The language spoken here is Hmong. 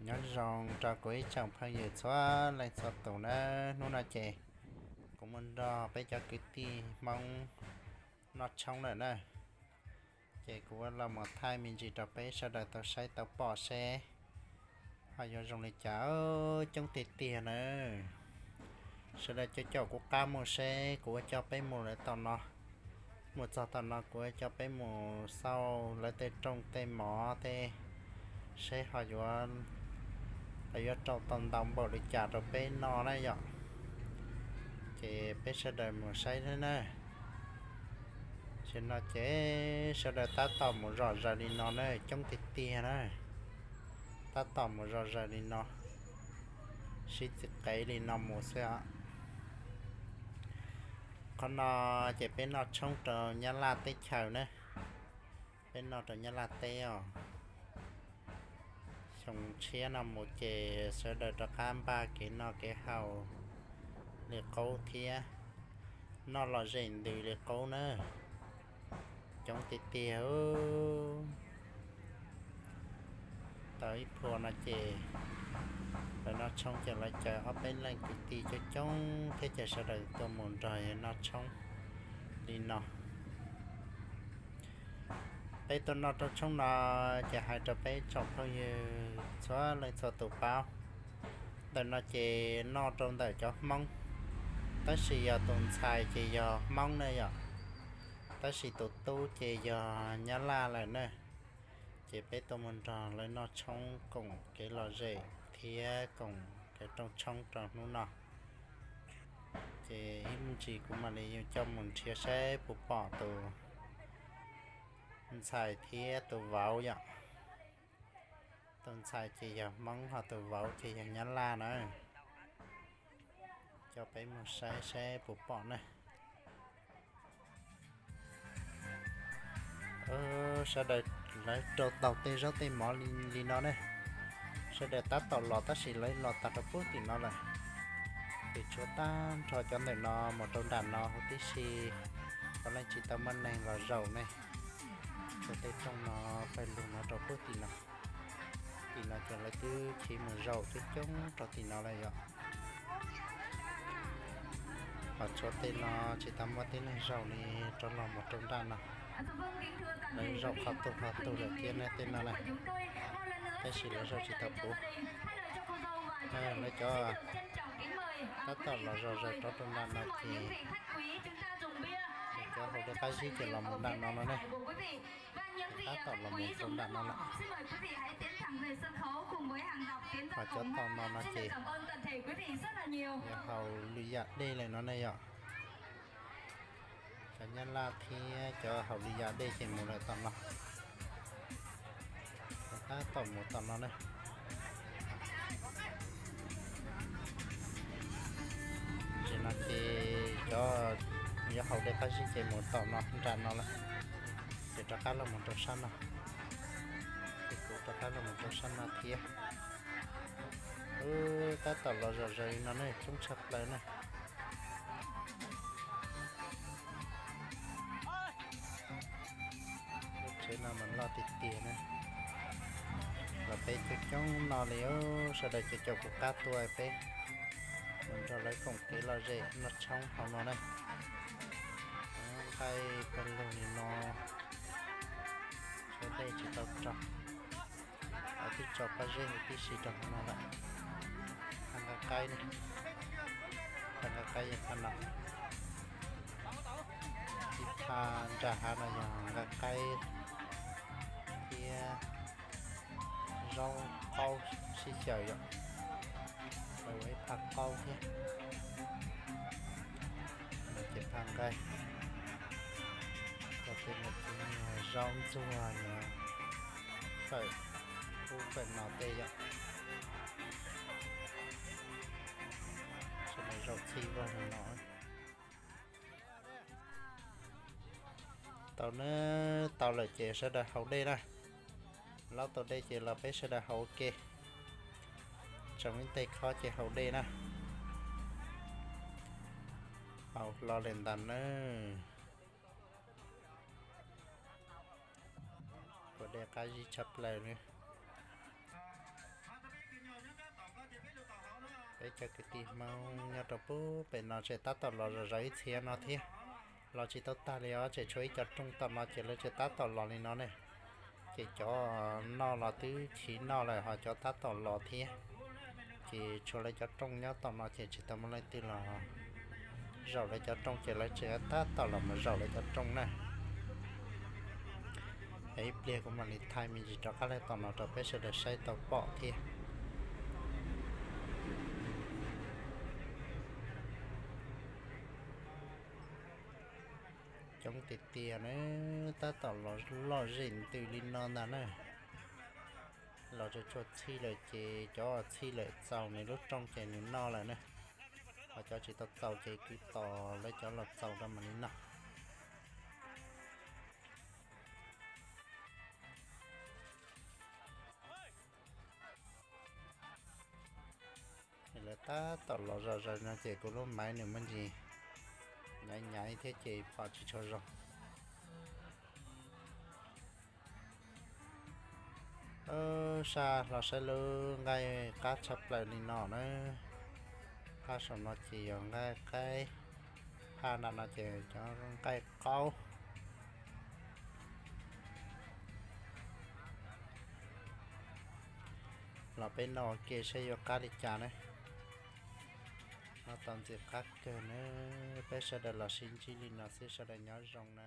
Nyob zoo rau kuv ib tsoom phooj ywg txhua leej txhua tus na, hnub no ces kuv mus nrog peb cov kwv tij Hmoob noj tshoob lawm na. Ces kuv los mus thaij me ntsis rau peb sawv daws tau saib tau pom seb ho yuav zoo li cas, coob tiag tiag na. Sawv daws caum caum kuv qab mus seb kuv ua coj peb mus lawv tom no. Mus txog tom no kuv ua coj peb mus xauj lawv tej rooj tej mov tej seb ho yuav, ho yuav rau tau ntau npaum li cas rau peb noj na yom. Ces peb sawv daws mus saib na. Tam sim no ces sawv daws tab tom mus zom zaws li no na, coob tiag tiag na. Tab tom mus zom zaws li no, sib txiv qev li no mus xwb os. Qhov no ces peb noj tshoob rau Nyab Laj teb chaws na. Peb noj rau Nyab Laj teb os. Xyoo tshiab no mus ces sawv daws rov qab npaj kev noj kev haus li qub thiab, noj lom zem ntws li qub na. Coob tiag tiag. Tau ib phua no ces lawv noj tshoob ces lawv caw ob peb leej kwv tij coob coob thiab ces sawv daws tuaj mus nrog noj tshoob li no. Peb tuaj noj rau tshoob no ces hais rau peb tsoom phooj ywg txhua leej txhua tus paub, ntawm no ces noj rau ntawm cov Hmoob, tab sis yog tus ntxhais ces yog Hmoob na yom, tab sis tus tub ces yog Nyab Laj lawm na. Ces peb tuaj mus nrog lawv noj tshoob koom kev lom zem thiab koom kev rooj tshoob rau hnub no. Ces ib me ntsis kuv mam li coj mus nrhiav saib puas pom tus ntxhais thiab tus vauv yom. Tus ntxhais ces yog Hmoob ho tus vauv ces yog Nyab Laj na. Coj peb mus saib saib puas pom na. Sawv daws lawv rau tau tej zaub tej mov li no ne. Sawv daws tab tom los tab sis lawv los tag rau puag tim no lawm. Ces tshuav tag nrho cov ntawm no mus rau nram no huv tib si, puav leej tsis tau muaj neeg los zaum ne. Tshuav tej rooj no pawg lug no rau puag tim no. Tim no ces lawv twb khiav mus zaum twb coob rau tim no lawm yom. Ho tshuav tej no tsis tau muaj tib neeg zaum li, rov los mus rau nram no. Lawv zaum qhov twg qhov twg lawm thiab ne tej no na, tab sis lawv zaum tsis tau puv. Lawv cov tab tom los zog zaws rov rau nram no ces cov haus dej qab zib ces los mus nram no no ne. Tab tom los mus rau nram no lawm. Ho cov tom no no ces yog haus lwm yam dej lawm no ne yom. Cov Nyab Laj thiab cov haus lwm yam dej ces mus lawm tom no. Tab tom mus tom no na. Ces no ces cov yuav haus dej qab zib ces mus tom no nram no lawm. Ces rov qab los mus rau sab no. Ces kuv rov qab los mus rau sab no thiab. Tab tom los zom zaws li no ne, coob tshaj plaws na. Lub tsev no mas loj tiag tiag na. Los peb coob coob no li, sawv daws caum caum kuv qab tuaj peb mus nrog lawv koom kev lom zem noj tshoob hauv no na. Nqaij pawg lug li no, tshuav dej tsis tau rau. Lawv twb tso pob zeb huv tib si rau hauv no lawm. Phaj nqaij qaib ne, phaj nqaij qaib yog phaj no. Ib phaj nram hav no yog nqaij qaib thiab zaub qaub sib xyaw yom. Ua ib phaj qaub thiab. No ces phaj nqaij. Cov tej no ces zaub ntxuag, fawm ub fawm no tej yom. Sawv daws zaum txhij vog li no. Tau na, tau lawm ces sawv daws haus dej na. Laub tau dej ces los peb sawv daws haus ua ke. Tsoom ib teg khob ces haus dej na. Haus hlo li ntawd na. Ua dej qab zib tshaj plaws li. Peb cov kwv tij Hmoob nyob rau pub pem no tseem tab tom los zom zaws ib txhia no thiab. Los tsis tau tag li os, tseem tshuav ib co rooj tom no ces lawv tseem tab tom los li no ne. Ces cov noj los twb chiv noj lawm ho cov tab tom los thiab. Ces tshuav lawv cov rooj nyob tom no ces tsis tau muaj leej twg los zaum lawv cov rooj ces lawv tseem tab tom los mus zaum lawv cov rooj na. Es ib pliag kuv mam li thaij me ntsis rov qab lawm tom no rau peb sawv daws saib tau pom thiab. Coob tiag tiag na, tab tom los loj zem ntws li no ntag na. Los tsuag tsuag txhij lawm ces cov txhij lawm txaus nws lub rooj ces nws noj lawm na. Ho cov tsis tau txaus ces kwv tos lawv cov los txaus rau mam li noj. Lawv tab tom los zom zaws no ces kuv lub maiv nws muaj ntsis nyaiv nyaiv thiab ces pom tsis tshua zoo. Sab hlo saib lub nqaij qab tshaj plaws li no na. Phaj saum no ces yog nqaij qaib, phaj nram no ces cov nqaij qaub. Los peb noj ua ke saib yuav qab li cas na. Noj tau ntxim qab kawg na. Peb sawv daws los sib ntsib li no xwb, sawv daws nyob zoo na.